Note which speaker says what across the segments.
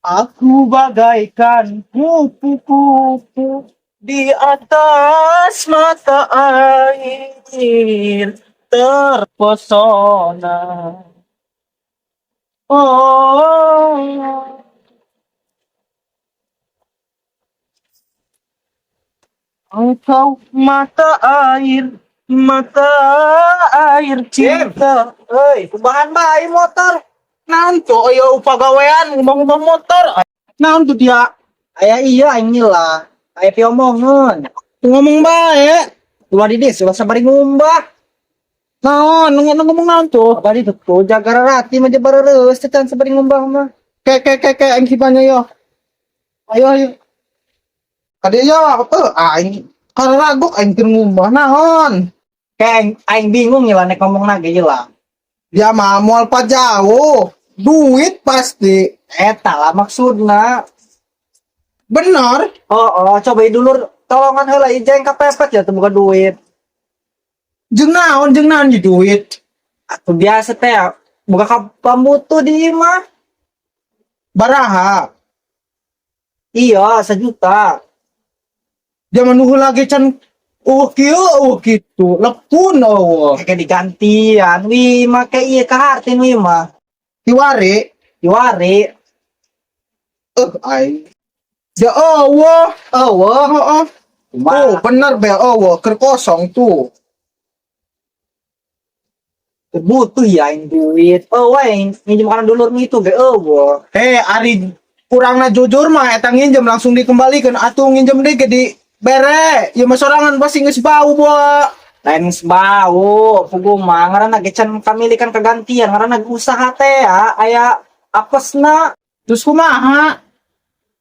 Speaker 1: Aku bagaikan kupu-kupu di atas mata air terpesona. Oh, engkau mata air cinta.
Speaker 2: Hei, kumbahan bae motor.
Speaker 1: Naon tuh, ayo pagawean ngomong-ngomong motor. Naon tuh dia?
Speaker 2: Aya iya aing lah. Aya piomongeun.
Speaker 1: Ngomong bae.
Speaker 2: Ulah di desa ulah sabari ngumbah.
Speaker 1: Naon, ngomong ngomong naon tuh?
Speaker 2: Abadi tuh tuh jaga rati mah barereus teh can sabari ngumbah mah.
Speaker 1: Ke ke ke ke aing sipanya yo. Ayo ayo. Kade yo apa aing karagok aing keur ngumbah naon.
Speaker 2: Kayak aing, aing bingung ya nek ngomong ge lah.
Speaker 1: Dia mah moal pa jauh. Duit pasti.
Speaker 2: Eta lah maksudna.
Speaker 1: Bener.
Speaker 2: Oh, oh coba dulur tolongan heula ieu jeng kepepet ya teu boga duit.
Speaker 1: Jeung naon di duit.
Speaker 2: Atuh biasa teh boga ka pambutuh di imah.
Speaker 1: Baraha.
Speaker 2: Iya, 1 juta.
Speaker 1: Dia menuhu lagi can kieu kitu. Lepun eueuh.
Speaker 2: Kayak digantian, wih make ieu kahartin wih mah.
Speaker 1: Kiwari.
Speaker 2: Kiwari.
Speaker 1: Aing. Ya eueuh.
Speaker 2: Eueuh.
Speaker 1: Heeh. Oh, bener bel eueuh keur kosong tuh.
Speaker 2: Butuh ya aing duit. Oh, aing minjem kana dulur itu ge eueuh.
Speaker 1: Hei, ari kurangna jujur mah eta nginjem langsung dikembalikan atuh nginjem deui ge di bere. Ieu mah sorangan pasti geus bau boa.
Speaker 2: Lain geus bau, puguh mah ngaranna ge can kamilikan kegantian, ngaranna usaha teh ya, aya apesna.
Speaker 1: Terus kumaha?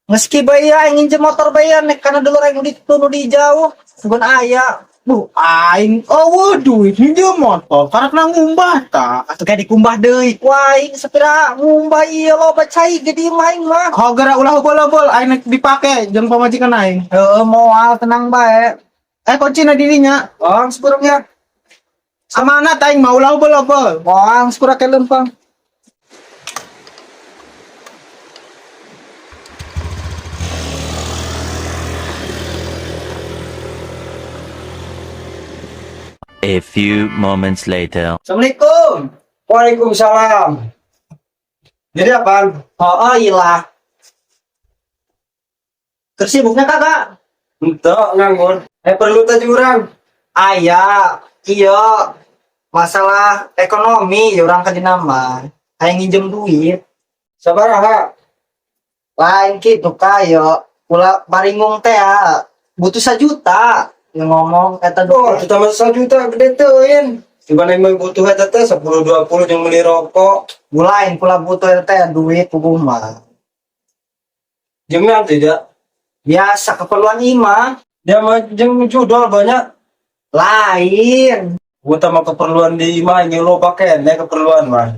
Speaker 2: Meski bae aing nginjem motor bae nek kana dulur aing nu di nu di jauh, sugan aya.
Speaker 1: Buh, aing eueuh duit nginjem motor karakna ngumbah ta.
Speaker 2: Atuh kayak dikumbah deui ku aing sapira ngumbah ieu loba cai ge di imah aing mah.
Speaker 1: Hogera ulah bol-bol aing nek dipake jeung pamajikan aing.
Speaker 2: Heeh, moal tenang bae.
Speaker 1: Eh kuncina dirinya.
Speaker 2: Oh, sepurungnya.
Speaker 1: Amanat aing mah ulah bol-bol.
Speaker 2: Moal sepura ke lempang.
Speaker 3: A few moments later.
Speaker 2: Assalamualaikum.
Speaker 4: Waalaikumsalam. Jadi apaan?
Speaker 2: Oh, oh iya. Tersibuknya kakak?
Speaker 4: Untuk nganggur. Eh perlu tadi orang.
Speaker 2: Aya, iya. Masalah ekonomi ya orang kerja nama. Kayak nginjem duit.
Speaker 4: Sabaraha.
Speaker 2: Lain gitu kayo. Pula baringung teh ya. Butuh 1 juta. Yang ngomong kata
Speaker 4: Oh,
Speaker 2: duit.
Speaker 4: kita masa 1 juta gede tuh. Coba nih butuh eta teh 10 20 yang beli rokok.
Speaker 2: Mulain pula butuh teh duit puguh mah.
Speaker 4: Jeung nanti tidak.
Speaker 2: Biasa keperluan imah.
Speaker 4: Dia mah jeung judol banyak.
Speaker 2: Lain.
Speaker 4: Gua sama keperluan di imah ini lo pakai nih keperluan mah.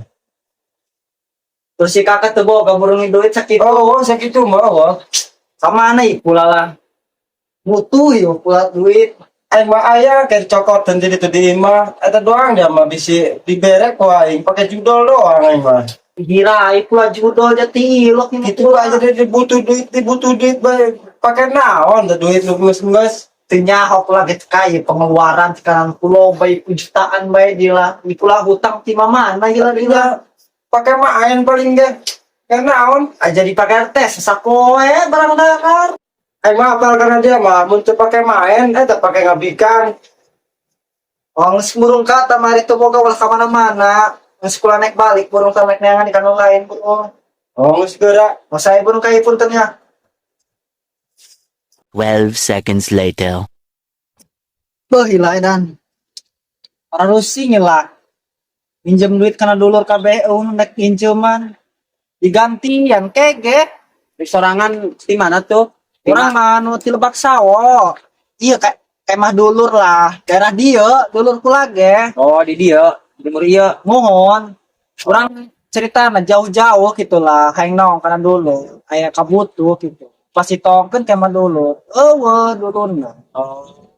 Speaker 2: Terus si kakak tuh boga burung duit sakit.
Speaker 4: Oh, sakitu mah oh.
Speaker 2: Sama mana pula lah. Butuh yo pula duit.
Speaker 4: Aing mah aya kayak cokot dan jadi tuh di imah. Eta doang dia mah bisi diberek ku aing pakai judol doang aing mah.
Speaker 2: Gila, pula judol jati ilok ini
Speaker 4: Gitu aja dia butuh duit bae pakai naon teh duit nu geus-geus.
Speaker 2: Teu lagi kaya pengeluaran sekarang pulau baik jutaan bae gila. Itulah hutang ti mana gila gila.
Speaker 4: Pakai main paling ge. Kayak naon?
Speaker 2: Aja dipakai tes sakoe barang dahar.
Speaker 4: Aing mah apal karena dia mah mun teu pakai main eta pakai ngabikang.
Speaker 2: Oh, geus murung kata mari tuh boga ulah ka mana-mana. Geus kula naik balik burung ta naik neangan di kanu lain burung.
Speaker 4: Oh, geus geura.
Speaker 2: Mau saya burung kai punten ya.
Speaker 3: 12 seconds later.
Speaker 2: Beuh ilah edan. Orang rusing lah. Minjem duit karena dulur KBU nek nginjeman. Digantian kege.
Speaker 5: Sorangan di mana tuh?
Speaker 2: Orang mah ti Lebak Sawo. Iya kayak kemah dulur lah. Daerah dia, dulur kula ge.
Speaker 5: Oh, di dia, di Muria.
Speaker 2: Mohon. Orang cerita mah jauh-jauh gitu lah. Hayang naon karena dulu. Aya kabutuh gitu. Pasti tongkeun kemah dulur. Eueuh dulurna.
Speaker 5: Oh.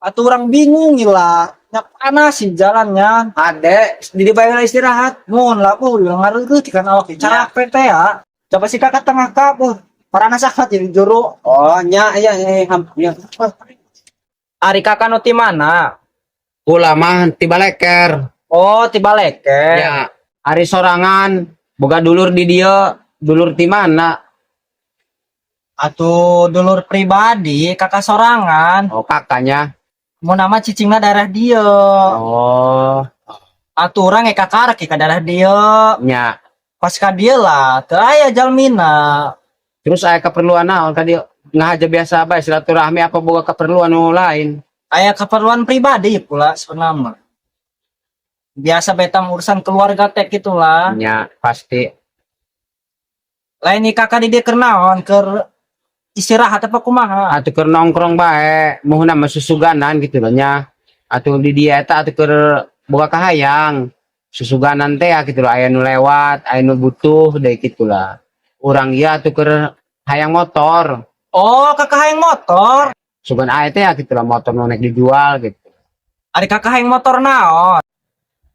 Speaker 2: Atau orang bingung lah. Nya panas sih jalannya.
Speaker 5: Ade, di dibayar istirahat.
Speaker 2: Mohon lah, oh, ngareureuh ti kana awak. Capek teh ya. Coba si kakak tengah kak, parana sakat jadi juru.
Speaker 5: Oh, nya iya iya ham nya.
Speaker 2: Ari kakak nu ti mana?
Speaker 5: Kula mah ti Baleker.
Speaker 2: Oh, ti Baleker.
Speaker 5: Ya, ari sorangan boga dulur di dieu, dulur ti mana?
Speaker 2: Atuh dulur pribadi, kakak sorangan.
Speaker 5: Oh, kakaknya.
Speaker 2: Mau nama cicingna daerah dieu.
Speaker 5: Oh,
Speaker 2: Atuh urang ge kakarek ka daerah dieu.
Speaker 5: Nya.
Speaker 2: Pas ka dieu lah, teu aya jalmina.
Speaker 5: Terus aya keperluan naon ka dieu? Ngahaja biasa bae silaturahmi apa boga keperluan nu lain?
Speaker 2: Aya keperluan pribadi pula sebenarnya. Biasa beta urusan keluarga teh gitulah.
Speaker 5: Nya, pasti.
Speaker 2: Lain nih kakak di dieu keur naon, keur istirahat apa kumaha?
Speaker 5: Atuh keur nongkrong bae, muhuna mah susuganan gitu loh nya. Atuh di dieu eta atuh keur boga kahayang. Susuganan teh ya gitu loh, aya nu lewat, aya nu butuh deh gitulah. Urang ieu atuh keur hayang motor.
Speaker 2: Oh, kakak hayang motor.
Speaker 5: Sugan aya teh ya gitu lah motor nu nek dijual gitu.
Speaker 2: Ari kakak hayang motor naon?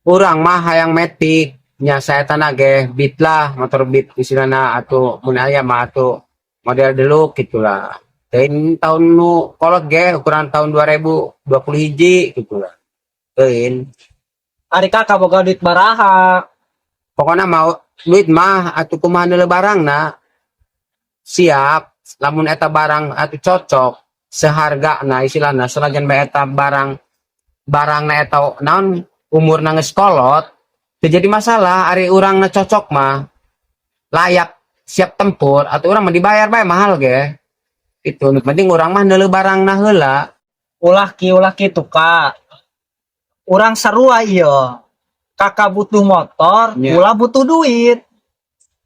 Speaker 5: Urang mah hayang metik nya, saya tanah ge Beat lah, motor Beat istilahna, atuh mun aya mah atuh model Deluxe gitulah. Teuing tahun nu kolot ge, ukuran tahun 2020 hiji gitu lah. Teuing.
Speaker 2: Ari kakak boga duit baraha?
Speaker 5: Pokoknya mau duit mah atuh kumaha neuleuh barangna siap, lamun eta barang atuh cocok seharga na istilahna, selajan bae eta barang barangna eta naon umurna geus kolot teu jadi masalah, ari urangna cocok mah, layak siap tempur atau urang mah dibayar bae mahal ge itu. Nu penting urang mah neuleuh barangna heula.
Speaker 2: Ulah ki, ulah kitu kak. Urang sarua ieu. Kakak butuh motor, kula butuh duit.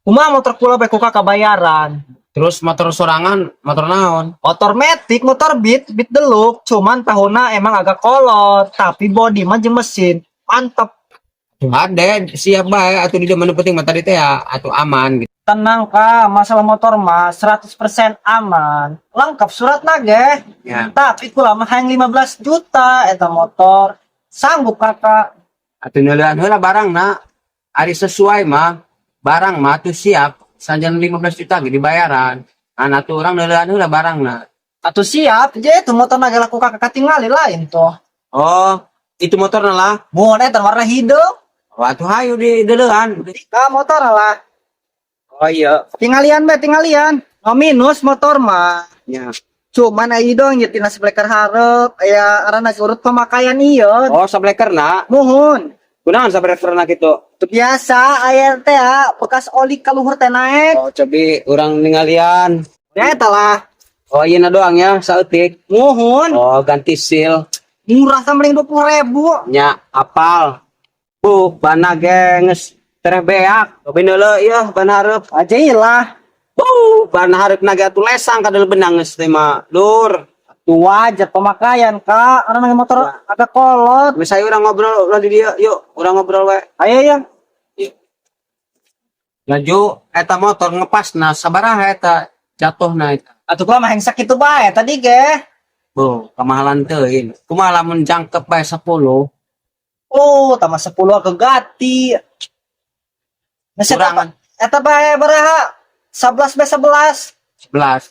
Speaker 2: Kumaha motor kula bae ku kakak bayaran.
Speaker 5: Terus motor sorangan motor naon?
Speaker 2: Motor metik, motor Beat, Beat Deluxe, cuman tahunna emang agak kolot, tapi body mah jeung mesin mantep.
Speaker 5: Ada siap bae atuh di mana, penting mah tadi teh ya atuh aman gitu.
Speaker 2: Tenang kak, masalah motor mah 100% aman. Lengkap surat ge. Tapi kula mah hayang 15 juta eta motor. Sanggup kakak?
Speaker 5: Atuh neuleuhan heula barangna, ari sesuai mah barang mah tuh siap sanjan 15 juta ge dibayaran. Nah, atuh urang neuleuhan heula barangna.
Speaker 2: Atuh siap, je itu motor naga laku kakak katingali lain toh.
Speaker 5: Oh, itu motorna lah.
Speaker 2: Mun eta warna hideung.
Speaker 5: Oh, atuh hayu di deuleuhan.
Speaker 2: Ka motor lah.
Speaker 5: Oh iya.
Speaker 2: Tinggalian be, tinggalian. No minus motor mah. Cuman aya dong nyetina sableker hareup, aya arana urut pemakaian ieu.
Speaker 5: Oh, sablekerna.
Speaker 2: Muhun.
Speaker 5: Kunaon sablekerna kitu?
Speaker 2: Itu biasa aya teh ya, bekas oli kaluhur teh naik.
Speaker 5: Oh, cobi urang ningalian.
Speaker 2: Ya eta lah.
Speaker 5: Oh, iya na doang ya, saeutik.
Speaker 2: Muhun.
Speaker 5: Oh, ganti seal.
Speaker 2: Murah sama 20 ribu.
Speaker 5: Nya, apal. Bu, bana ge geus tereh beak. Cobi neuleuh ieu ban hareup.
Speaker 2: Aja lah.
Speaker 5: Bu, ban hareup naga atuh lesang kadal benang geus teh mah. Lur.
Speaker 2: Tuh wajar pemakaian kak. Orang motor agak kolot.
Speaker 5: Geus ayo urang ngobrol ulah di dieu. Yuk, urang ngobrol we.
Speaker 2: Ayo ya.
Speaker 5: Laju eta motor ngepasna sabaraha eta jatuhna eta?
Speaker 2: Atuh kula mah hengsak kitu bae tadi ge.
Speaker 5: Bu, kemahalan teuing. Kumaha lamun jangkep bae 10?
Speaker 2: Oh, tambah 10 ke gati. Nah, eta,
Speaker 5: Kurangan.
Speaker 2: Eta bae baraha? 11 bae 11.
Speaker 5: 11.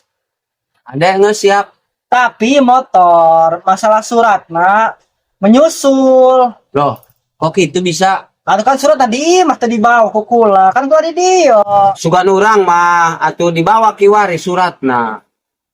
Speaker 5: Ada yang geus siap.
Speaker 2: Tapi motor masalah suratna menyusul.
Speaker 5: Loh, kok gitu bisa?
Speaker 2: Atuh kan surat tadi mah tadi dibawa ku kula. Kan gua di dieu.
Speaker 5: Sugan urang mah atuh dibawa kiwari suratna.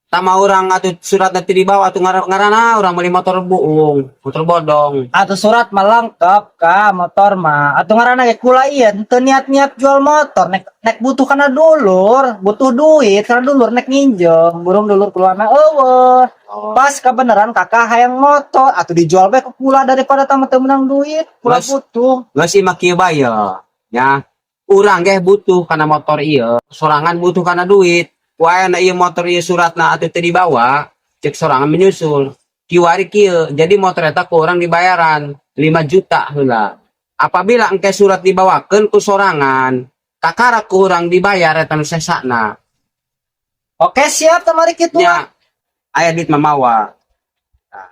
Speaker 5: Tama urang atuh suratna teu dibawa atuh ngarana urang beli motor buung, motor bodong.
Speaker 2: Atuh surat mah lengkap ka motor mah. Atuh ngaranna ge kula ieu teu niat-niat jual motor, nek nek butuh kana dulur, butuh duit kana dulur nek nginjem, burung dulur kulana euweuh. Pas kebenaran kakak hayang motor, atuh dijual bae ke kula daripada tambah teu menang duit, kula
Speaker 5: Mas.
Speaker 2: Butuh.
Speaker 5: Geus imah kieu bae ya. Ya, urang ge butuh kana motor ieu, sorangan butuh kana duit. Wae na ieu motor ieu suratna atuh teu dibawa, cek sorangan menyusul. Kiwari kieu, jadi motor eta ku urang dibayaran 5 juta heula. Apabila engke surat dibawakeun ku sorangan, kakara ku urang dibayar eta nu sesana.
Speaker 2: Oke siap tamari kitu.
Speaker 5: Nya, aya duit mah mawa. Nah,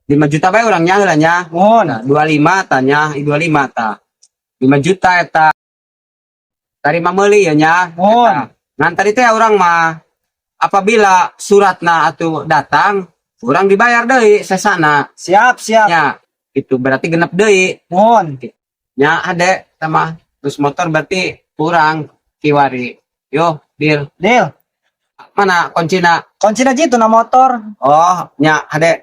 Speaker 5: 5 juta bae urang nya heula nya.
Speaker 2: Mohon.
Speaker 5: Nah, 25 tanya, 25 ta. 5 juta eta. Tarima meuli ya nya.
Speaker 2: Mohon.
Speaker 5: Eta. Ngan tadi teh urang mah apabila suratna atuh datang, urang dibayar deui sesana.
Speaker 2: Siap, siap.
Speaker 5: Nya, itu berarti genep deui.
Speaker 2: Mohon.
Speaker 5: Nya ade sama terus motor berarti kurang kiwari. Yo, deal.
Speaker 2: Deal.
Speaker 5: Mana kuncina?
Speaker 2: Kunci aja itu na motor.
Speaker 5: Oh, nya ade.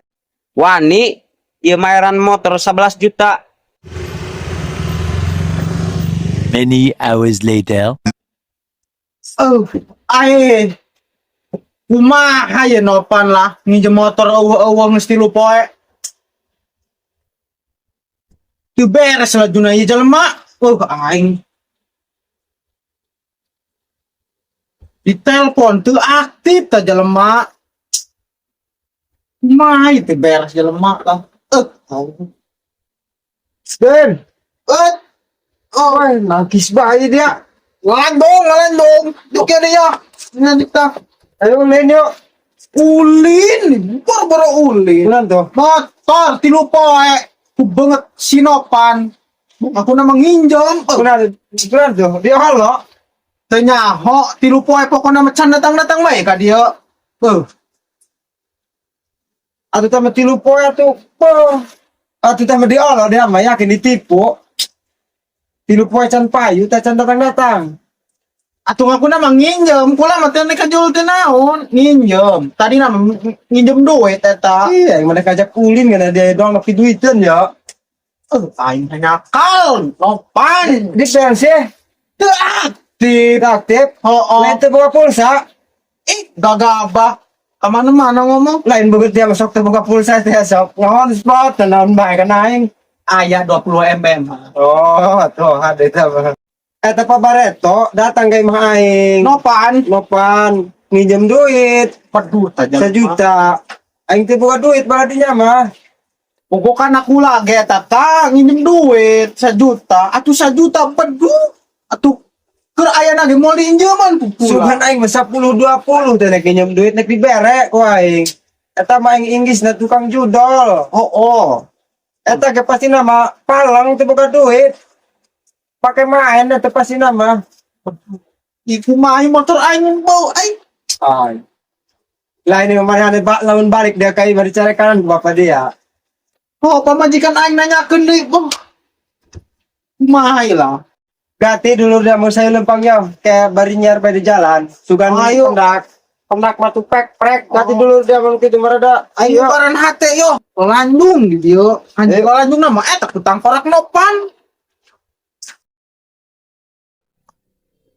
Speaker 5: Wani ieu mayaran motor 11 juta.
Speaker 3: Many hours later.
Speaker 1: Oh, aing. Kumaha ye Nopan lah, nginjem motor euweuh-euweuh geus 3 poe. Teu beres lah juna ieu jelema. Oh, aing. Ditelepon teu aktif tah jelema. Kumaha ieu teu beres jelema lah. Eh, oh.
Speaker 4: Ben,
Speaker 1: Eh,
Speaker 4: oh, nangkis bae dia.
Speaker 1: Ngelandong, ngelandong. Duk ya dia. Nanti kita
Speaker 4: Ayo ulin yuk.
Speaker 1: Ulin, boro-boro ulin.
Speaker 4: Ulin tuh.
Speaker 1: Motor 3 poe, ku banget sinopan. Aku nama nginjem. Eh,
Speaker 4: Kunan, kunan tuh. Dia halo.
Speaker 1: Teu nyaho 3 poe pokokna mah can datang-datang bae ka dieu. Eh,
Speaker 4: Atau tambah 3 poe atuh. Po. Atuh tambah di Allah dia mah yakin ditipu. 3 poe can payu, teh can datang-datang.
Speaker 1: Atuh aku nama nginjem, kula mah teh kajul teh naon, nginjem. Tadi nama nginjem duit eta.
Speaker 4: Iya, yang mereka ajak ulin karena dia doang lebih duitan ya.
Speaker 1: Eh, aing teh nakal, Nopan.
Speaker 4: Di pensi,
Speaker 1: Teu aktif.
Speaker 4: aktif.
Speaker 1: Oh, oh.
Speaker 4: Lain teu boga pulsa.
Speaker 1: Ih, gagabah. Kemana-mana ngomong.
Speaker 4: Lain begitu dia masuk teu boga pulsa teh sok. Ngahon spot, naon bae kan aing.
Speaker 1: Aya 20 mm.
Speaker 4: Oh, tuh ada itu apa. Eta Pak Bareto datang ke imah aing.
Speaker 1: Nopan.
Speaker 4: Nopan nginjem duit
Speaker 1: Peduh aja.
Speaker 4: 1 juta. Aing teu boga duit berarti mah.
Speaker 1: Pokoknya aku lagi eta ta nginjem duit 1 juta. Atuh 1 juta peduh. Atuh keur aya ge moal diinjeman pupula.
Speaker 4: Sugan aing mah 10 20 teh nek nginjem duit nek dibere ku aing. Eta mah aing Inggris na tukang judol.
Speaker 1: Oh.
Speaker 4: Eta ge pasti nama palang teu boga duit. Pakai main eta pasti nama.
Speaker 1: Iku mah motor aing bau aing.
Speaker 4: Ay. Lain yang mana ada lawan balik dia kai bari cari kanan ku bapak dia.
Speaker 1: Oh, pamajikan aing nanyakeun deui. Oh. Kumaha ieu lah.
Speaker 4: Gati dulu dia mau saya lempangnya kayak bari nyiar pada jalan. Sugan
Speaker 1: Ayo.
Speaker 4: pendak. Pendak matu pek prek. Gati
Speaker 1: Oh.
Speaker 4: dulu dia mau gitu merada.
Speaker 1: Aing
Speaker 4: Ayo.
Speaker 1: baran hate yo. Landung di dieu. Anjing
Speaker 4: Eh.
Speaker 1: landung nama eta tukang korak Nopan.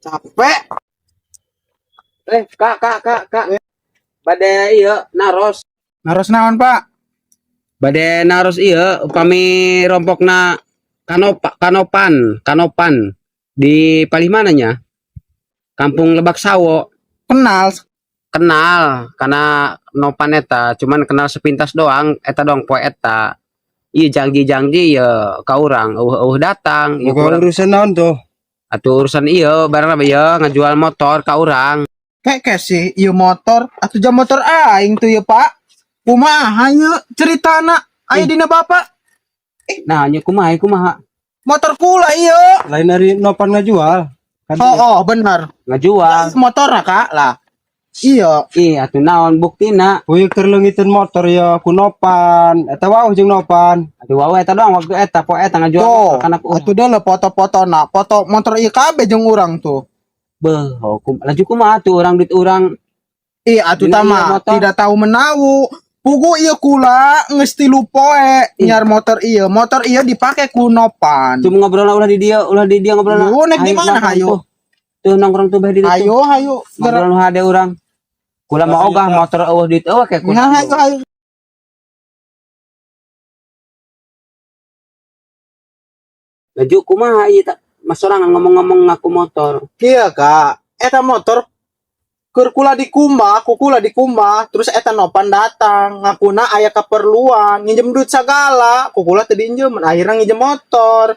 Speaker 1: Capek.
Speaker 5: Eh, Kak, Kak, Kak, Kak. Bade ieu naros.
Speaker 1: Naros naon, Pak?
Speaker 5: Bade naros ieu upami rompokna kanopan, kanopan di palih mananya? Kampung Lebak Sawo.
Speaker 1: Kenal.
Speaker 5: Kenal karena nopan eta cuman kenal sepintas doang eta doang poe eta. Iya janji-janji ya ka urang euweuh datang ieu
Speaker 4: Bukan
Speaker 5: kurang
Speaker 4: urusan naon tuh.
Speaker 5: atuh urusan ieu barang apa ieu ngajual motor ka urang.
Speaker 1: Kayak sih, ieu motor atau jam motor aing tuh ya, Pak. Kumaha ieu ceritana? Aya dina Bapak.
Speaker 5: Nah, nya kumaha ieu kumaha
Speaker 1: Motor kula ieu.
Speaker 4: Lain dari Nopan ngajual. Kan
Speaker 1: Oh, bener.
Speaker 5: ngajual.
Speaker 1: Motor Kak lah. Iya.
Speaker 5: Ih, atuh naon buktina?
Speaker 4: Kuy keur leungiteun motor ya ku Nopan. Eta wau jeung Nopan.
Speaker 5: Atuh wae eta doang waktu eta poe eta ngajual
Speaker 1: Tuh,
Speaker 5: motor kana ku urang.
Speaker 1: atuh dia foto-foto na, foto motor ieu kabeh jeung urang tuh.
Speaker 5: Beuh, hukum laju kumaha tuh urang duit urang
Speaker 1: Ih, atuh
Speaker 5: Dina ieu
Speaker 1: tama
Speaker 5: motor.
Speaker 1: tidak tahu menawu. Pugu ieu kula geus 3 poe nyar motor ieu. Motor ieu dipake ku Nopan.
Speaker 5: Cuma ngobrol ulah di dia ngobrol.
Speaker 1: Lu nek di mana, hayu?
Speaker 5: Tuh nongkrong tuh bae di ditu.
Speaker 1: Ayo, hayu.
Speaker 5: Ngobrol nu hade urang. Kula mau ogah motor euweuh duit euweuh kayak kula.
Speaker 1: Nah, hayu, hayu.
Speaker 5: Laju kumaha ieu tak mas sorangan ngomong-ngomong ngaku motor.
Speaker 1: Iya, Kak. Eta motor keur kula di kumah, ku kula di kumah, terus eta Nopan datang, ngakuna aya keperluan, nginjem duit sagala, ku kula teu diinjem, akhirnya nginjem motor.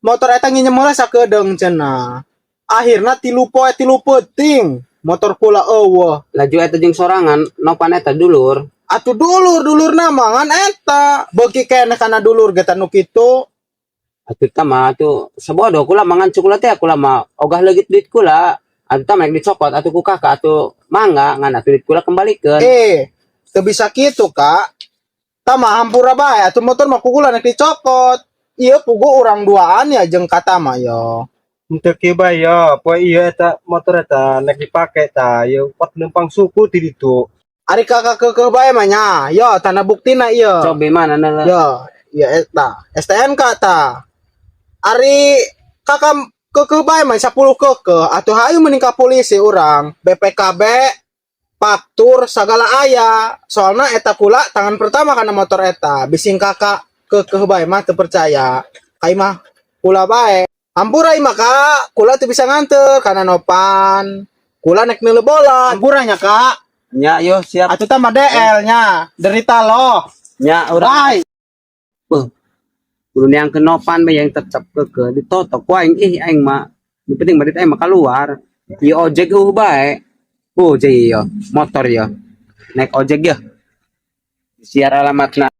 Speaker 1: Motor eta nginjem heula sakedeung cenah. Akhirna 3 poe 3 peuting, motor kula euweuh.
Speaker 5: Laju eta jeung sorangan Nopan eta dulur.
Speaker 1: Atuh dulur, dulur nama ngan eta. Beuki keneh kana dulur ge nu kitu.
Speaker 5: Atuh tama atuh sabodo kula mangan kula teh, kula mah ogah leungit duit kula. Atuh tama nek dicokot atuh ku kakak atuh mangga, ngan atuh duit kula kembalikeun.
Speaker 1: Eh, teu bisa kitu, Kak. Tama hampura bae, atuh motor mah ku kula nek dicokot. Ieu puguh urang duaan ya jeung Katama yo.
Speaker 4: Henteu kieu bae yo, poe ieu eta motor eta nek dipake ta, ieu pot lempang suku ti ditu.
Speaker 1: Ari kakak keukeuh bae mah nya. Yo, tanda buktina ieu.
Speaker 5: Coba mana na?
Speaker 1: Yo, iya eta. STNK ta. Ari kakak keukeuh bae mah 10 keukeuh atuh hayu mending ka polisi urang. BPKB, faktur segala aya. Soalna eta kula tangan pertama kana motor eta. Bising kakak keukeuh bae mah teu percaya. Kai mah kula bae. Hampura imah, Kak, kula teu bisa nganter karena nopan. Kula nek neuleuh bola. Hampura nya, Kak.
Speaker 5: Nya yo siap.
Speaker 1: Atuh tah mah DL nya. Derita loh.
Speaker 5: Nya urang.
Speaker 1: Bye.
Speaker 5: Beuh. Kudu neang nopan bae yang tetep keukeuh ditotok ku aing, ih aing mah. Nu penting mah duit aing mah keluar. Ieu ojek euweuh bae. Oh, jadi yo motor yo. Naik ojek yo. Siar alamatna.